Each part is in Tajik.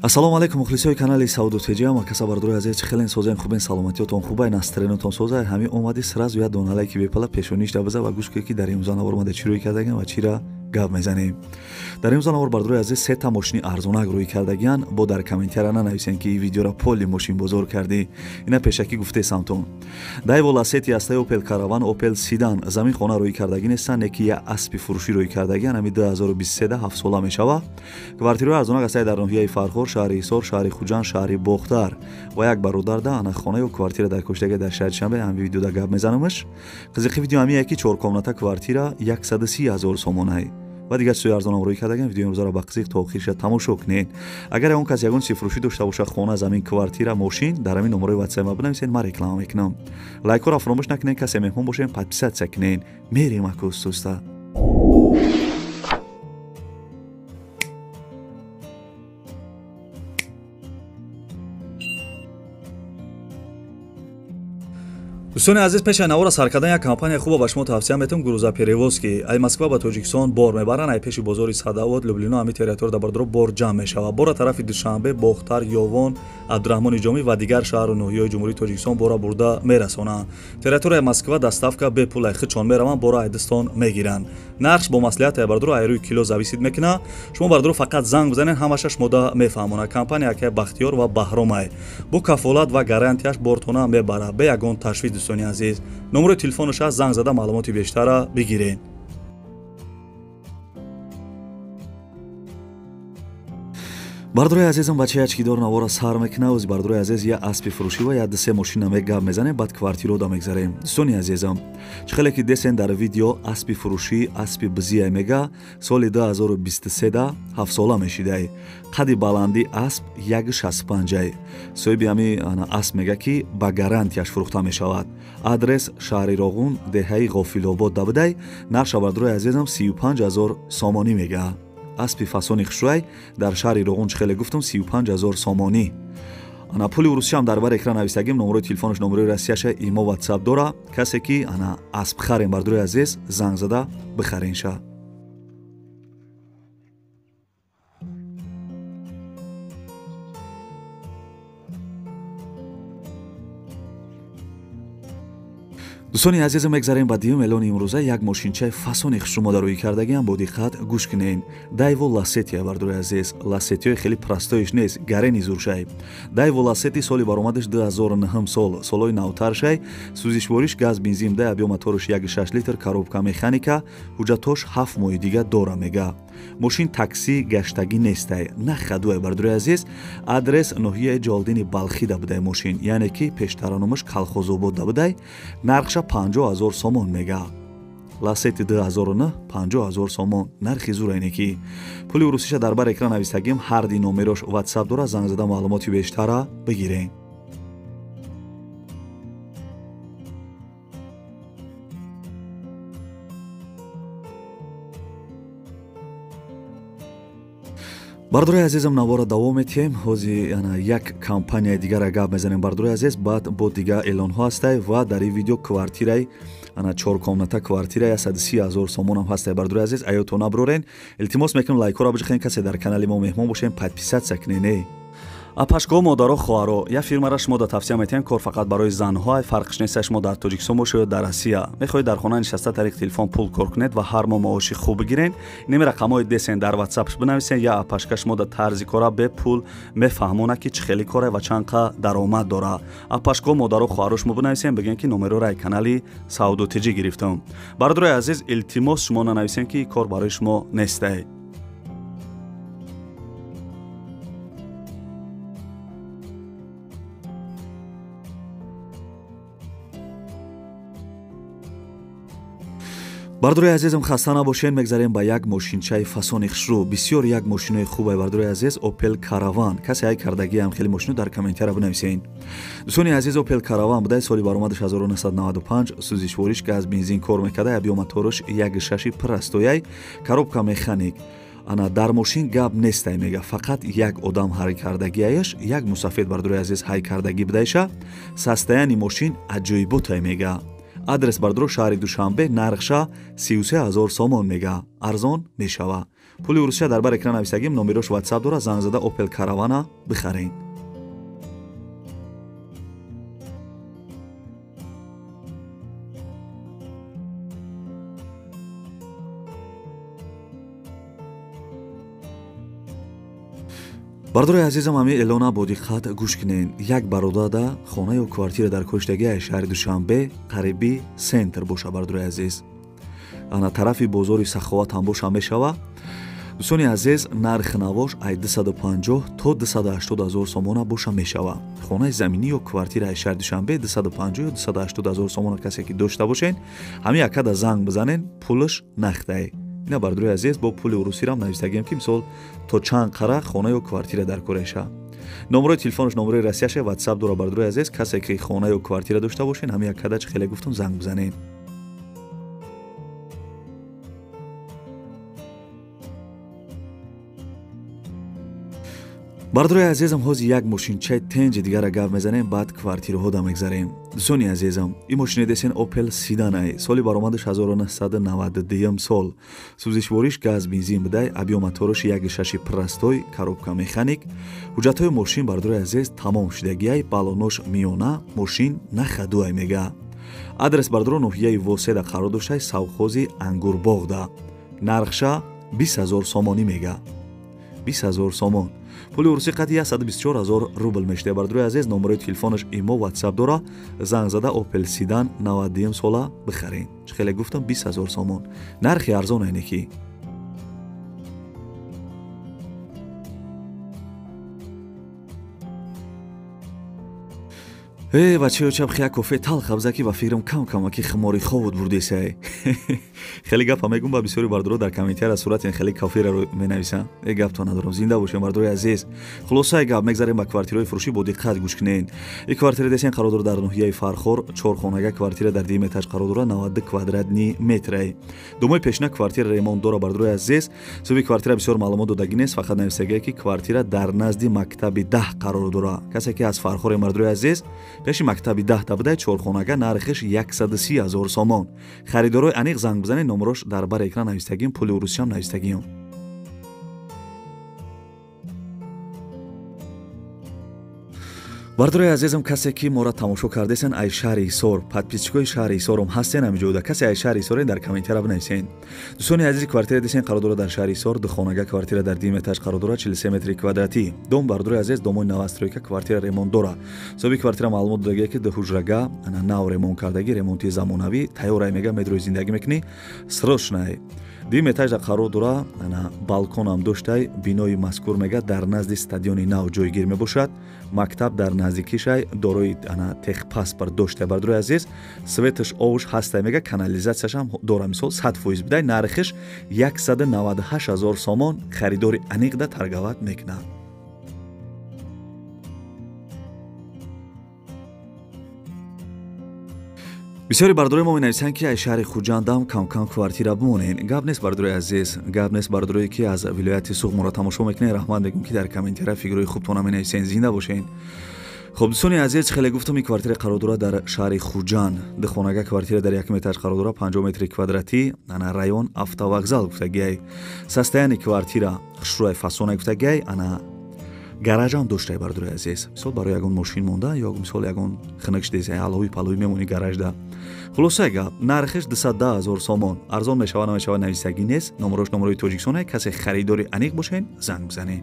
Ассалому алайкум мухлисои канали Савдо ТЖ. Ама каса бардорои азиз, хелен созем, хубен, саломатиётон хубай, настроениятон созай. Ҳамин омади сразу я дона лайки бепала пешониш дабаза ва гӯш кунед, ки дар имрӯза навор омада чӣ рӯй кардагиан ва чира гап мезанем. Дар имрӯза навор, бардорои азиз, сета мошини арзонак рӯй кардагиан. Бо дар комментария нанависен, ки видеора поли мошин бозор кардӣ. Ина пешакӣ гуфте самтон. Дайво Ласети астаи, Опел Караван, Опел Седан, замин хона рӯй кардагӣ нестан, неки я аспи фурӯшӣ рӯй кардагиан. Ҳами 2023 ҳафт сола мешава. Квартираҳои арзонак астаи дар ноҳияи Фархор, шаҳри Ҳисор, шаҳри Хуҷанд, шаҳри Бохтар ва як бародарда ана хона ё квартира дар коштага дар шаҳри Душанбе. Ҳами видеода гап мезанамаш. Қизиқи видео ҳамие ки чоркомната квартира 130 ҳазор сомонай ва дигар чизои арзонам рӯй кардаган. Видеои имрӯзаро ба қизиқ то охирша тамошо кунед. Агар ягон кас ягон чизи фурӯшӣ дошта бошад, хона, замин, квартира, мошин, дар ҳамин номерои ватсап ма бинависед, ман реклама мекунам. Лайкҳоро фаромӯш накунед, касе меҳмон бошем, подписаться кунед. Мерем акустуста. Дӯстони азиз, пеши навора сар кардан як компания хуба ба шумо тавсия метавам, грузоперевозки. Ай Москва ба Тоҷикистон бор мебаранд, ай пеши бозори Садовод, Люблино, ҳами территория бардоро бор ҷамъ мешавад. Бора тарафи Душанбе, Бохтар, Ёвон, Абдураҳмони Ҷомӣ ва дигар шаҳру ноҳияҳои Ҷумҳурии Тоҷикистон бора бурда мерасонанд. Территорияи Москва доставка бепул, ай худшон мераванд, бора айдистон мегиранд. Нархш бо маслиҳат ай бардоро ай рӯи кило зависит мекунад. Шумо бардоро фақат занг бизанед, ҳамаша шумода мефаҳмонад. Компания акай Бахтиёр ва Баҳромай. Бо кафолат ва гарантияш бортона мебарад, бе ягон ташвиш. Дӯстони азиз, номерои телефонаш аст, занг зада маълумоти бештарра бигиред. Бардорои азизам, бачаи ачкидор навора сар мекуна. Ози бардорои азиз, я аспи фурӯшӣ ва я дусе мошина мегап мезанем, баъд квартирода мегзарем. Дӯстони азизам, чӣ хеле ки десен дар видео, аспи фурӯшӣ, аспи бизияй мега, соли 2023 ҳафтсола мешидай. Қади баланди асп 1,65. Соҳиби ҳами асп мега, ки ба гарантияш фурӯхта мешавад. Адрес шаҳри Роғун, деҳаи Ғофилобод дабудай. Нарша, бардорои азизам, 35 ҳазор сомонӣ мега. Аспи фасони хушрӯй дар шаҳри Роғун, чӣ хеле гуфтум, 35 ҳазор сомонӣ. Ана пули урусиам дар бар экран навистагим, номерои телефонаш, номерои Россияша, имо, ватсап дора. Касе ки ана асп харем, бардорои азиз, занг зада бихаренша. Дӯстони азиз, мегзарем ба дуюм эълони имрӯза. Як мошинчаи фасони хушрӯ рӯй кардагиам, бо диққат гӯш кунед. Дайво Ласетия, бардорои азиз, Ласетиҳои хеле простоиш нест, гарени зуршай. Дайво Ласети, соли баромадаш 2009 сол, солҳои навтаршай, сӯзишвориш газ, бензин дай, объём моторш 1,6 литр, коробка механика, ҳуҷҷатош 7 моҳи дига дора мега. Мошин такси гаштагӣ нестай, на хадуай, бардорои азиз. Адрес ноҳияи Ҷолдини Балхида будай мошин, яъне ки пештараномаш Калхозобод будай. Нархша 50 ҳазор сомон мега. Ласети 2009, 50 ҳазор сомон, нархи зурайне ки. Пули урусиша дар бар экран навистагим, ҳарди номерош ватсап дора, занг зада маълумоти бештара бигирем. Бардорои азизам, навора давом метиҳем. Ҳози ана як компанияи дигара гап мезанем, бардорои азиз, баъд бо дига эълонҳо ҳастай ва дар ин видео квартираи ана чоркомната квартира 130 ҳазор сомонам ҳастай, бардорои азиз, аёто наброрен. Илтимос мекунем, лайкҳоро биҷихен, касе дар канали мо меҳмон бошем, подписаться кунен. Апашкоҳо, модаро, хоҳаро, як фирмаро шумо да тавсия метиҳем. Кор фақат барои занҳо, фарқш нест шумо дар Тоҷикистон бошед ё дар Россия. Мехоҳед дар хона нишаста тариқи телефон пул кор кунед ва ҳар моҳ маоши хуб бигирен, инами рақамҳои десен дар ватсапш бинависен, я апашка шумо да тарзи кора бепул мефаҳмонад, ки чӣ хели коре ва чанд қа даромад дора. Апашкоҳо, модаро, хоҳаро, шумо бинависен, бигӯен, ки номероро ай канали Савдо ТЖ гирифтам. Бародарои азиз, илтимос, шумо нанависен, ки кор барои шумо нестай. Бардорои азизам, хаста набошед, мегзарем ба як мошинчаи фасони хушрӯ. Бисёр як мошинои хубай, бардорои азиз, Опел Караван. Касе ай кардагиам хеле мошино дар комментария бинависед. Дӯстони азиз, Опел Караван будай, соли баромадаш 1995, сӯзишвориш газ, бензин кор мекарда, объём моторш 1,6 простояй, коробка механик. Ана дар мошин гап нестай мега, фақат як одам ҳай кардагиаяш, як мусафед, бардорои азиз, ҳай кардагӣ будайша. Состояние мошин аҷоиботай мега. Адрес, бардоро, шаҳри Душанбе, нархша 33 ҳазор сомон мега, арзон мешава. Пули Русия дар бар экран нависагим, номерош WhatsApp дора, занг зада Opel Caravana бихарен. Бардори азизам, ҳамин эълона бо диққат гӯш кунед. Як бародада хона ё квартира дар коштагии шаҳри Душанбе, қариби центр боша, бардори азиз. Ана тарафи бозори Саховат ҳам боша мешава. Дӯстони азиз, нархи навош ай 250 то 280 ҳазор сомона боша мешава. Хонаи заминӣ ё квартира ай шаҳри Душанбе 250 ё 280 ҳазор сомона касе ки дошта бошен, ҳамин якада занг бизанен, пулаш нахтай. Ина бардори азиз, бо пули урусирам навистагием ки мисол то чанд қара хона ё квартира дар кореша. Номерои телефонаш номерои Россияше, WhatsApp дора, бардори азиз. Касе ки хона ё квартира дошта бошен, ҳамин якада чӣ хеле гуфтум, занг бизанен. Бардори азизам, ҳозир як мошинчаи тенҷи дигара гап мезанем, баъд квартираҳо да мегзарем. Дӯстони азизам, ин мошине десен Opel Sedan ай, соли баромадаш 1992 сол. Сӯзишвориш газ бензин будай, объём мотораш 1.6 простой, коробка механик. Ҳуҷҷатҳои мошин, бардори азиз, тамом шудагиай, балонош миёна, мошин нахадуай мега. Адрес бардоро ноҳияи Воседа қарор доштай, совхози Ангурбоғда. Нархша 20 ҳазор сомонӣ мега. 20 ҳазор сомон. Пули урусӣ қати 124 ҳазор рубл мешуда. Бардори азиз, номерои телефонаш имо WhatsApp дора, занг зада Opel Sedan 92 сола бихарен. Чӣ хеле гуфтам, 20 ҳазор сомон. Нархи арзон айне ки. Э, бачаё, чаб як кофе талх абза ки ба фикрам кам камаки хумори ховуд бурдесай. Хеле гапа мегум, ба бисёри бардоро дар комментария сурати хеле коферо менависам. Э, гапто надорам, зинда бошем, бардори азиз. Хулосаи гап, мегзарем ба квартираҳои фурӯшӣ, бо диққат гӯш кунед. Ин квартира десен қарор дорад дар ноҳияи Фархор, чорхонага квартира дар дуюм этаж қарор дорад, 92 квадратни метрай. Думои пешина квартира ремонт дора, бардори азиз. Суби квартира бисёр маълумот додагӣ нест, фақат нависагие ки квартира дар назди мактаби 10 қарор дорад. Касе ки аз Фархоре, бардори азиз, пеши мактаби 10 та будай, чорхонага нархиш 130 ҳазор сомон. Харидорои аниқ занг бизанед, номерош дар бар экран навистагим, пули урусиам навистагим. Бардори азизам, касе ки моро тамошо кардесен ай шаҳри Ҳисор, подписчикои шаҳри Ҳисорам ҳастен ҳамиҷода, касе ай шаҳри Ҳисорен дар комментария бинависен. Дӯстони азиз, квартира десен қарор дорад дар шаҳри Ҳисор, духонага квартира дар дуюм этаж қарор дорад, 43 метри квадратӣ. Дом, бардори азиз, домои новостройка, квартира ремонт дора. Соҳиби квартира маълумот додагие ки ду ҳуҷрага нав ремонт кардагӣ, ремонти замонавӣ, тайёрай мега, медрои зиндагӣ мекунӣ, срочнай. Дуюм этажда қарор дора, балконам доштай, бинои мазкур мега дар назди стадиони нав ҷойгир мебошад. Мактаб дар наздикишай, дорои техпаспорт доштай, бардори азиз. Светаш овуш ҳастай мега, канализатсияшам дора, мисол 100% бидай, нархиш 198 ҳазор сомон, харидори аниқда торговат мекунад. Бисёри бардорои мо менависанд ки аз шаҳри Хуҷандам кам-кам квартира бимонед. Гап нест, бардорои азиз, гап нест, бардорое ки аз вилояти Суғд моро тамошо мекунед, раҳмат мегӯм ки дар комментария фигурои хубтона менависед, зинда бошед. Хоб, дӯстони азиз, хеле гуфтам, ин квартира қарор дорад дар шаҳри Хуҷанд. Духонага квартира дар якум этаж қарор дорад, 50 метри квадратӣ, ана район автовокзал гуфтагиай. Состояние квартира хушрӯй фасона гуфтагиай, ана гаражам доштай, бардори азиз. Мисол барои ягон мошин монда ё мисол ягон хинак шудеса, алови палови мемонӣ гаражда. Хулосаи гап, нархиш 210 ҳазор сомон. Арзон мешава намешава нависагӣ нест. Номерош номерои Тоҷикистон, касе харидори аниқ бошен, занг бизанед.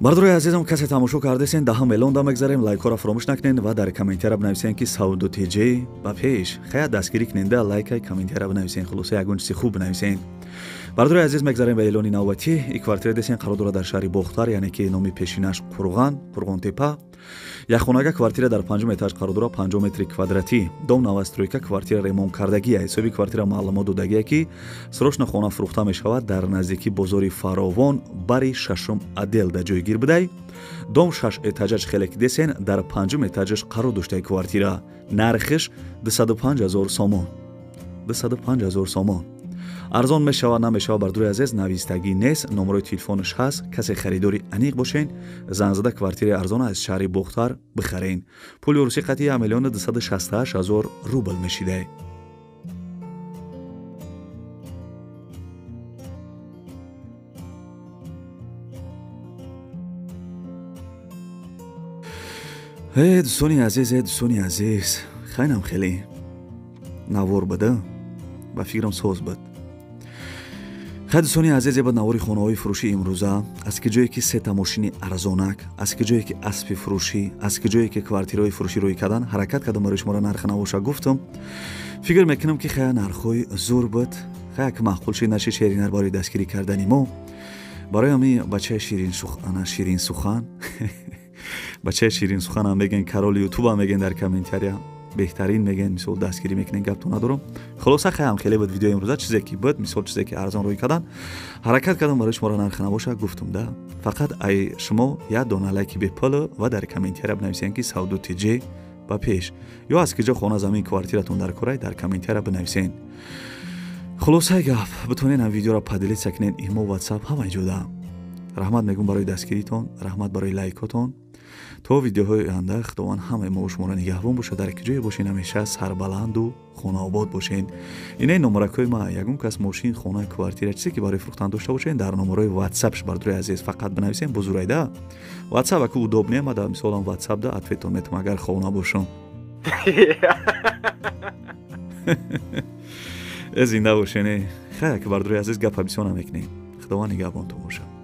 Бардорои азизам, касе тамошо кардесен, даҳам эълон да мегзарем, лайкҳоро фаромӯш накунед ва дар комментария бинависен ки Савдо ТЖ ба пеш. Хая дастгирӣ куненда, лайкай комментария бинависен, хулоса ягон чизи хуб бинависен. Бардорои азиз, мегзарем ба эълони навбатӣ. Ин квартира десен қарор дорад дар шаҳри Бохтар, яъне ки номи пешинаш Қурған, Қурғонтепа. Якхонага квартира дар панҷум этаж қарор дорад, 50 метри квадратӣ. Дом новостройка, квартира ремонт кардагия. Ҳисоби квартира маълумот додагия ки срочно хона фурӯхта мешавад дар наздикӣ бозори Фаровон, бари шашум отделда ҷойгир будай. Дом шаш этажаш хеле ки десен, дар панҷум этажаш қарор доштаи квартира. Нархиш 205 ҳазор сомон. 205 ҳазор сомон. Арзон мешава намешава, бардори азиз, навистагӣ нест, номерои телефонаш ҳаст. Касе харидори аниқ бошен, занг зада квартираи арзон аз шаҳри Бохтар бихарен. Пули русӣ қати 1 268 000 рубл мешидай. Э, дӯстони азиз, э, дӯстони азиз, хайнам хеле навор буда, ба фикрам соз буд. Хай, дӯстони азиз, буд навори хонаҳои фурӯшӣ имрӯза. Аз ки ҷое ки сета мошини арзонак, аз ки ҷое ки аспи фурӯшӣ, аз ки ҷое ки квартираҳои фурӯшӣ рӯй кардан, ҳаракат кардам барои шуморо нарх навоша гуфтам. Фикр мекунам, ки хая нархҳои зур буд. Хая ки маъқул шид, наши шеринар барои дастгирӣ кардани мо. Барои ҳами бачаи ширинсухан, бачаи ширинсуханам мегӯен, короли ютубам мегӯен, дар комментария беҳтарин мегӯен, мисол дастгирӣ мекунен, гаптон надорам. Хулоса, хаям хеле буд видеои имрӯза. Чизе ки буд, мисол чизе ки арзон рӯй кардан, ҳаракат кардам барои шуморо нарх набоша гуфтум да. Фақат ай шумо як дона лайки бепул ва дар комментария бинависен, ки Савду ТЖ ба пеш, ё аз киҷо хона, замин, квартиратон дар корай, дар комментария бинависен. Хулосаи гап, битонен ам видеоро поделиться кунен, имо, ватсап, ҳама ҷода. Раҳмат мегӯм барои дастгиритон, раҳмат барои лайкотон. То видеоҳои оянда Худованд ҳамаи мо шуморо нигаҳбон бошад. Дар ки ҷое бошен, ҳамеша сарбаланду хонаобод бошен. Инаи номеракҳои ма. Ягон кас мошин, хона, квартира, чизе ки барои фурӯхтан дошта бошен, дар номерҳои ватсапш, бардорои азиз, фақат бинависен. Бузурайда ватсап аку удобнее ма. Да, мисолам, ватсап да ответон метам, агар хона бошам. Э, зинда бошен. Э, хайр, ки бардорои азиз, гапа бисёр намекунем. Худованд нигаҳбонтон бошад.